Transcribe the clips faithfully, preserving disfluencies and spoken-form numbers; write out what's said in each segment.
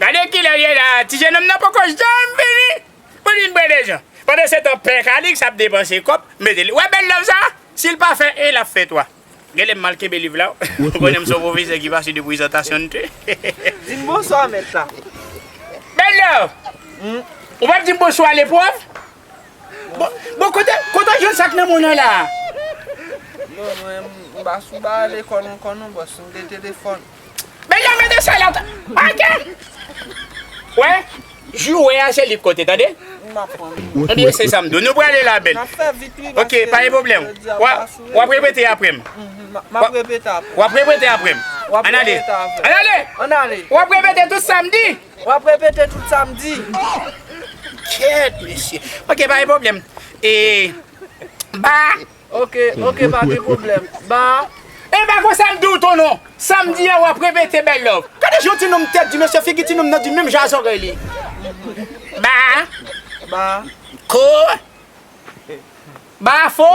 Gade kilè l ye la, ti jennonm nan poko janm vini pou l vin pran dejan. Pandansetan, pè Kalix ap depanse kòb, mete li. Wè bèl lòv sa? Si l pa fè en, l ap fè twa. Genlè m mal kenbe liv la. Ou konnen m se yon pwofesè ki pase de prezantasyon n te. Di m bonswa, mèt la. Bèl lòv! Ou p ap di m bonswa, lepwòf? Bon, bon, kote, kote w jwenn sa k nan men w nan la a? Bon, mwen, m pa sou ba lekòl ankò non, bòs, m gen telefòn. Men yo mete sa la. Ok. Wè, jou wè a se li k kote, tande? M ap pran. Ebyen, se sa m di w. Nou prale la, bèl. N ap fè vit, wi. Ok, pa gen pwoblèm. W ap, w ap repete apre m. M ap repete apre. W ap repete apre m. Ann ale. Ann ale. Ann ale. W ap repete tout sa m di. W ap repete tout sa m di. Kèt, mesye. Ok, pa gen pwoblèm. E, ba. Ok, ok, pa gen pwoblèm. Ba. E ba konsa m di w, tonton. Sa m di a, w ap repete, bèl lòv. Gade jan ti nonm tèt di, mesye, figi ti nonm nan di menm jan a zòrèy li. Ba. Ba. Ko. Ba fo.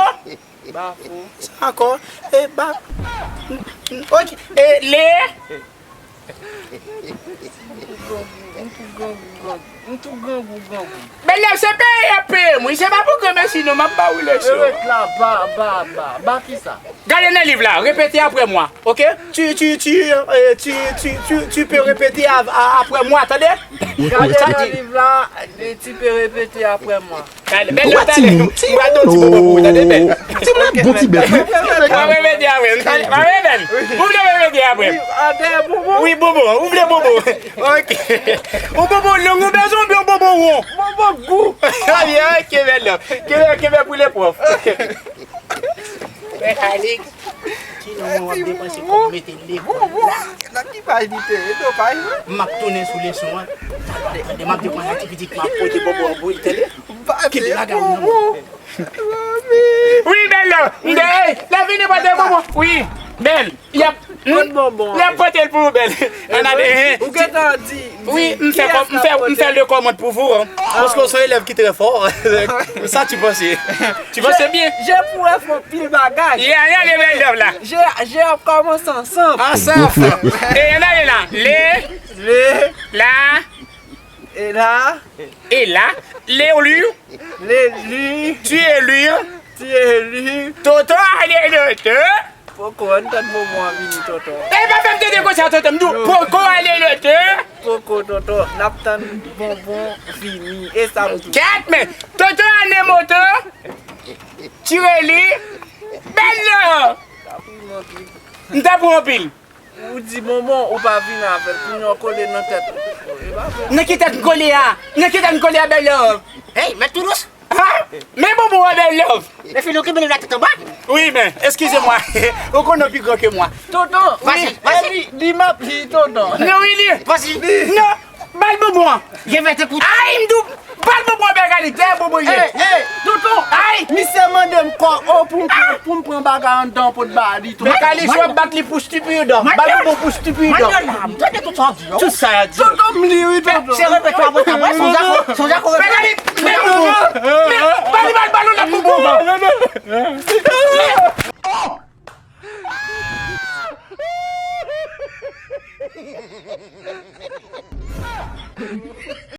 Ba fo. Sa ankò. E ba. Ok. E le. M tou grangou, grangou. M tou grangou, grangou. Bèl lòv, se peye y ap peye m, wi. Se pa pou granmèsi non, m ap ba ou leson. E ret la, ba, ba, ba, ba kisa? Gade nan liv la, répétez après moi, ok? Tu, tu, tu, euh, tu, tu, tu, tu peux répéter av-, a-, après moi, tande? Gade nan liv la, e tu peux répéter après moi. Talè, bèl lòv, talè. M pral di yon ti bobo pou ou, tande, bèl. Timoun ap bon ti bèt, wi. W ap repete apre m, talè. W ap repete. Ou vle repete apre m? Wi, bobo. Wi, bobo. Ou vle bobo? Ok. Yon bobo long, ou bezwen yon bobo won? Bobo gou. Ebyen, ok, bèl lòv. Kenbe, kenbe pou lepwòf. Mèt Alèks. Ki nan mwen w ap depanse kòb mete lekòl la? Nan ki paj li te ye? Do paj mwen? M ap tounen sou leson an. Tande, tande, m ap depanse aktivite k m ap pote bobo an pou li, tande. Kenbe bagay ou nan men. Wi, bèl lòv. M de, ey, lè vini pote bobo. Wi, bèl. Y ap, hmm? Lè pote l pou ou, bèl. Ann ale, hein. Ou gentan di. Wi, m fè kò-, m fè, m fè le kòmand pou vou, hein. Paske w se yon elèv ki trè fò. Sa, tu penses? Tu penses bien? Je pourrais fè anpil bagay. Yeah, ann ale, bèl lòv la. Je, je ap kòmanse ansanm. Ansanm. E ann ale la. Le. Le. La. E la. E la. Le, lu. Le, lu. Tu es lu. Tu es lu. Toto ale loto. Poko, ann tann bonbon an vini, tonton. E pa fè m tande konsa, tonton. M di w, poko ale loto. Poko, tonton. N ap tann bonbon vini. E sa m di w. Kèt, men. Tonton ane moto. Tire li. Bèl lòv. M ta pran anpil. Ou di bonbon, ou pa vin avè l. Kounye a w kole nan tèt ou. E pa vre. Nan ki tèt m kole a? Nan ki tèt m kole a, bèl lòv? Hey, mèt tou dous. Ha? Men bonbon an, bèl lòv. Men fini, ou kenbe l la tèt anba. Wi, men, eskize mwa. Ou konnen w pi gran ke mwa. Tonton, wi, vasi, vasi. Li, li m ap li, tonton. Non, wi, li. Vasi. Non, ba l bonbon an. Je vais t'écouter. Ay, m di w, ba l bonbon an, bèl kalite, bonbon ye. Hey, hey, tonton. Ay. Misye mande m kò, o, pou m pran, pou m pran bagay anndan pou t ba li, tonton. Men Kalis, w ap bat li pou stupide. Ba l bonbon pou stupide. Mwen la, m tande tout sa w di yo. Tout sa y a di. Tonton m li, wi, tonton. Se repete apre sa, mwen, sonje a ko-, sonje a ko repete. Men Kalis, men bonbon, men